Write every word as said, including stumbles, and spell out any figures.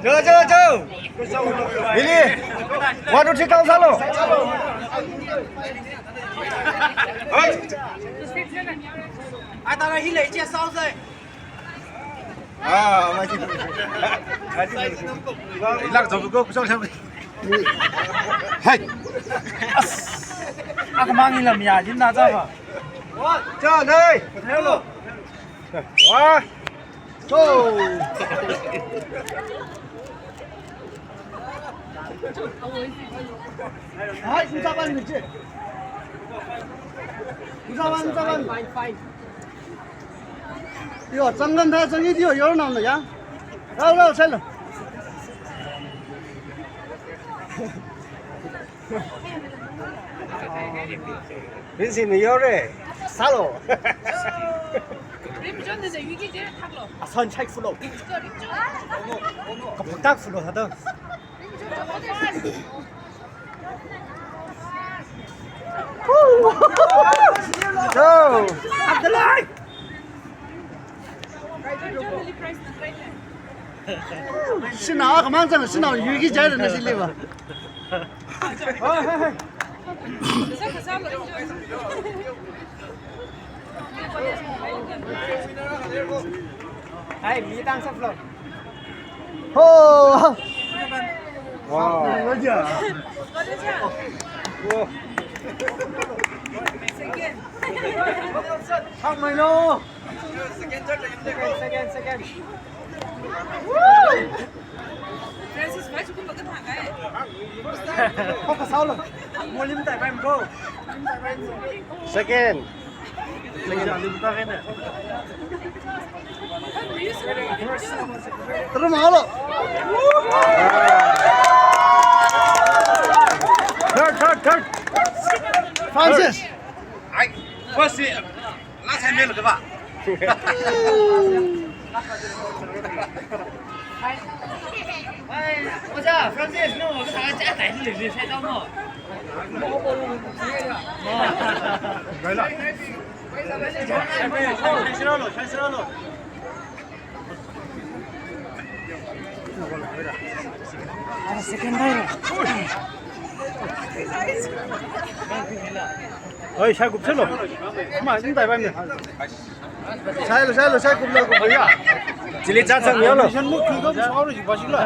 Cho, cho, cho. Billy. One, two, three, count sālu. Ai, tara hi lei che sao sai. Ah, mai chi. Ilak jong ko, ko jong. Hai. As. Akhamang ilam ya, jin na ja ba. Cha, nei. Hello. Wa. Cho. Hai, unsa ban ni che. Unsa ban, unsa ban. Fine, fine. Yo, zangkan da zang yi yo, yo na ya. Rao, rao, sālu. Vincent ni yo re. Sālu. Rim jon de yuki je thaklo. Asan chai fulo. Kaputak fulo hada. Go! Abdullah! Shanao, khamang zang, shanao, yuki jai na sili ba. Hai, mi tang sa floor. Ho! Wow. Wow. Second. Hak mai lo. Second, second, second. Francis, vai chukum bagat hangai. Hak ka sao lo. Molim tai pai mo. Second. Tara mahalo. Third, third, third. Francis. Ai, first, last time mel kaba. Ai, oja, Francis, no, ka ta cha tai ni le sai tao mo. Bai la. Shai siralo, shai siralo. Second time. Oi, shai kup silo. Ma, jin tai bai mi. Shai lo, shai lo, shai kup lo, kup lo ya. Chili cha chang ya lo. Mission mu kyu ko shai lo, ji ba shi lo.